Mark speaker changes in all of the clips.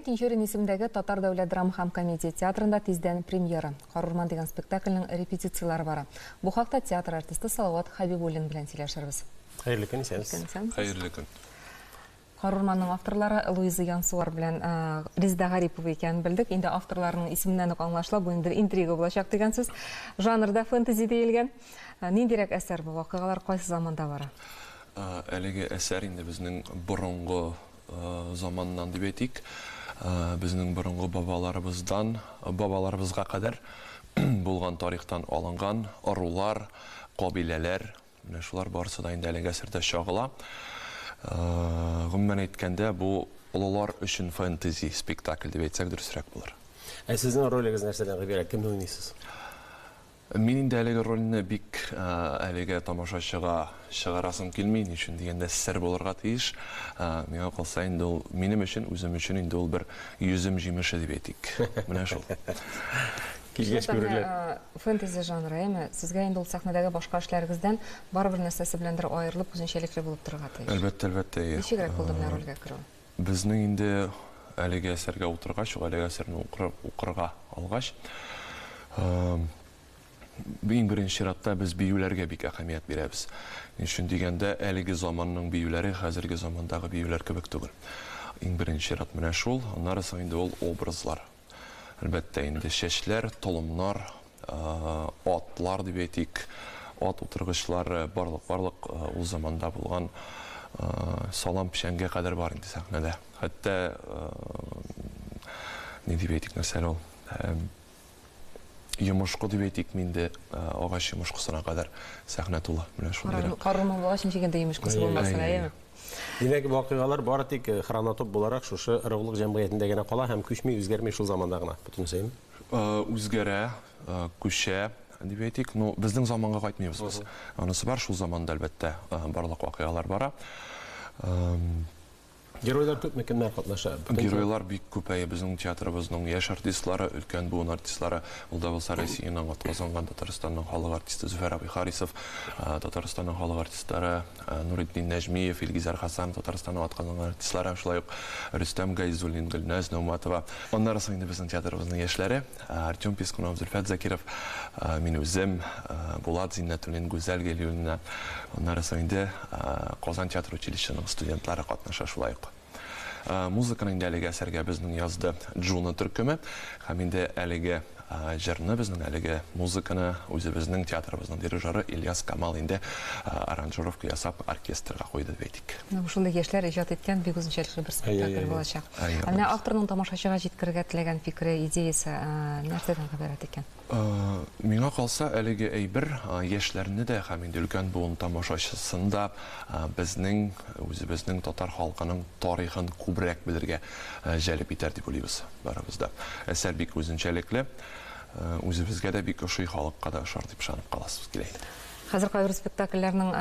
Speaker 1: Тинчурин исемендәге Татар дәүләт драма һәм комедия театрында тиздән премьера. Карурман дигән спектакльнең репетицияләре бара. Бу хакта театр артисты Салават Хәбибуллин белән сөйләшербез.
Speaker 2: Хәерле көн, исәнмесез.
Speaker 3: Хәерле көн.
Speaker 1: Карурманның авторлары Луиза Янсуар белән Резеда Гарипова икәнен белдек. Инде авторларының исеменнән үк аңлашыла, бу инде интрига булачак дигән сүз. Жанрда фэнтези диелгән. Ниндирәк әсәр бу? Вакыйгалар кайсы заманда бара?
Speaker 3: Әлеге әсәр инде безнең борынгы заманнан дип әйтик, безнең борынгы бабаларыбыздан, бабаларыбызга кадәр булган тарихтан алынган ырулар, кабиләләр, менә шулар барысы да инде әлеге әсәрдә чагыла. Гомумән әйткәндә, бу олылар өчен фэнтези спектакль дип әйтсәк, дөресрәк булыр.
Speaker 2: Ә сезнең ролегез нәрсәдән гыйбарәт? Кемне уйныйсыз?
Speaker 3: Мин инде әлеге рольне бик әлегә тамашачыга чыгарасым килми, ни өчен дигәндә, сер булырга тиеш. Миңа калса инде ул минем өчен, үзем өчен инде ул бер йөзем җимеше дип әйтик. Менә шул.
Speaker 2: Килгәч күрерләр.
Speaker 1: Фэнтези жанры, әйеме? Сезгә инде ул сәхнәдәге башка эшләрегездән барыбер нәрсәсе беләндер аерылып, үзенчәлекле булып торырга тиеш.
Speaker 3: Әлбәттә, әлбәттә, әйе.
Speaker 1: Ничегрәк булды менә рольгә керү?
Speaker 3: Безнең инде әлеге әсәргә утыргач, ук әлеге әсәрне укырга алгач, иң беренче чиратта без биюләргә бик әһәмият бирәбез. Ни өчен дигәндә, әлеге заманның биюләре хәзерге замандагы биюләр кебек түгел. Иң беренче чират менә шул, аннары соң инде ул образлар. Әлбәттә инде чәчләр, толымнар, атлар дип әйтик, ат утыргычлары, барлык-барлык ул заманда булган салам печәнгә кадәр бар инде сәхнәдә. Хәтта ни дип әйтик, нәрсә әле ул? Йомышкы дип әйтикме инде, агач йомышкысына кадәр сәхнә тулы. Менә шундыйрак.
Speaker 1: Карурман булгач, ничек инде йомышкысы булмасын, әйеме?
Speaker 2: Димәк, вакыйгалар бары тик хронотоп буларак шушы ыруглык җәмгыятендә генә кала һәм күчми, үзгәрми шул заманда гына. Бөтенесе, әйеме?
Speaker 3: Үзгәрә, күчә дип әйтик. Ну, безнең заманга кайтмыйбыз без. Анысы бар, шул заманда, әлбәттә, барлык вакыйгалар бара.
Speaker 2: Геройлар күпме, кемнәр катнаша?
Speaker 3: Геройлар бик күп, әйе, безнең театрыбызның яшь артистлары, өлкән буын артистлары, ул да булса Россиянең атказанган Татарстанның халык артисты Зөфәр абый Харисов, Татарстанның халык артистлары Нуретдин Нәҗмиев, Илгизәр Хәсәнов, Татарстанның атказанган артистлары, шулай ук Рөстәм Гайзуллин, Гөлназ Нәүмәтова. Аннары соң инде безнең театрыбызның яшьләре, Артем Пискунов, Зөлфәт Закиров, мин үзем, Булат Зиннәтуллин, Гүзәл Галиуллина. Аннары соң инде Казан театр училищеның студентлары катнаша шулай ук. Музыканы инде әлеге әсәргә безнең язды Джуна төркеме. Һәм инде әлеге җырны, безнең әлеге музыканы үзебезнең театрыбызның дирижеры Ильяс Камал инде аранжировка ясап оркестрга куйды дип әйтик.
Speaker 1: Менә бу шундый яшьләр иҗат иткән бик үзенчәлекле бер спектакль булачак. Ә менә авторның тамашачыга җиткерергә теләгән фикере, идеясе нәрсәдән гыйбарәт икән?
Speaker 3: Миңа калса, әлеге әйбер яшьләрне дә һәм инде өлкән буын тамашачысын да безнең үзебезнең татар халкының тарихын күбрәк белергә җәлеп итәр дип уйлыйбыз барыбыз да. Әсәр бик үзенчәлекле, үзебезгә дә бик ошый, халыкка да ошар дип ышанып каласыбыз килә инде.
Speaker 1: Хәзер кайбер спектакльләрнең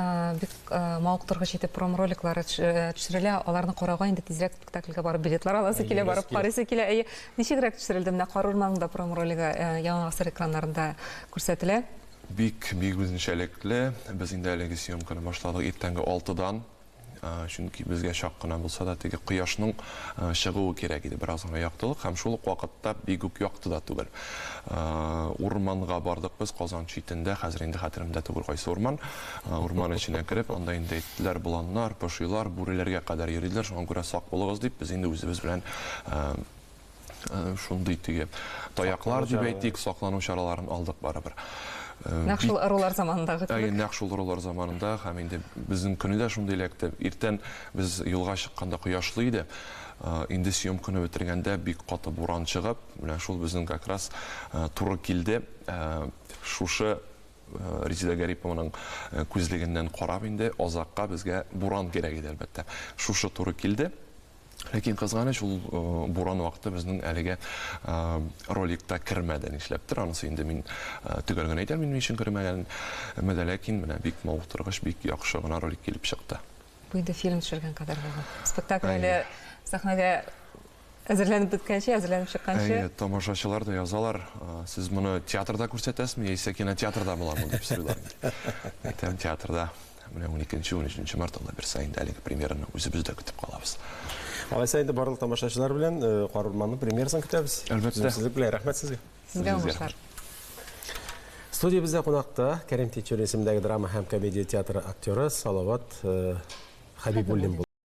Speaker 1: бик мавыктыргыч итеп промо-роликлары төшерелә, аларны карауга инде тизрәк спектакльгә барып билетлар аласы килә, барып карыйсы килә. Әйе, ничегрәк төшерелде? Менә Карурманның да промо-ролигы Яңа гасыр экраннарында күрсәтелә.
Speaker 3: Бик, бик үзенчәлекле. Без инде әлеге съемканы башладык иртәнге алтыдан. Чөнки безгә чак кына булса да теге кояшның чыгуы кирәк иде, бераз гына яктылык һәм шул ук вакытта бик үк якты да түгел. Урманга бардык без, Казан читендә, хәзер инде хәтеремдә түгел кайсы урман. Урман эченә кереп, анда инде әйттеләр, боланнар, пошилар, бүреләргә кадәр йөриләр, шуңа күрә сак булыгыз дип, без инде үзебез белән шундый теге таяклар дип әйтик, саклану чараларын алдык барыбер.
Speaker 1: Нәкъ шул ырулар заманындагы кебек.
Speaker 3: Әйе, нәкъ шул ырулар заманында һәм инде безнең көне дә шундый эләкте. Иртән без юлга чыкканда кояшлы иде. Инде съемканы бетергәндә бик каты буран чыгып, менә шул безнең как раз туры килде. Шушы Резеда Гарипованың күзлегеннән карап инде азакка безгә буран кирәк иде, әлбәттә. Шушы туры килде. Ләкин кызганыч, ул буран вакыты безнең әлегә роликта кермәде, нишләптер. Анысы инде мин төгәл генә әйтәм, ни өчен кермәгәнен. Әмма дә ләкин менә бик мавыктыргыч, бик яхшы гына ролик килеп чыкты.
Speaker 1: Бу инде фильм төшергән кадәр булган. Спектакль әле сәхнәгә әзерләнеп беткәнче, әзерләнеп чыкканчы.
Speaker 3: Әйе, тамашачылар да язалар, сез моны театрда күрсәтәсезме, яисә кинотеатрда буламы дип сорыйлар инде. Әйтәм, театрда. Менә уникенче, унөченче март, Алла бирсә, инде әлеге премьераны үзебез дә көтеп калабыз.
Speaker 2: Алайса инде барлык тамашачылар белән Карурманның премьерасын көтәбез.
Speaker 3: Әлбәттә.
Speaker 2: Түземсезлек белән рәхмәт сезгә.
Speaker 1: Сезгә уңышлар.
Speaker 2: Студиябездә кунакта Кәрим Тинчурин исемендәге драма һәм комедия театры актеры Салават Хәбибуллин булды.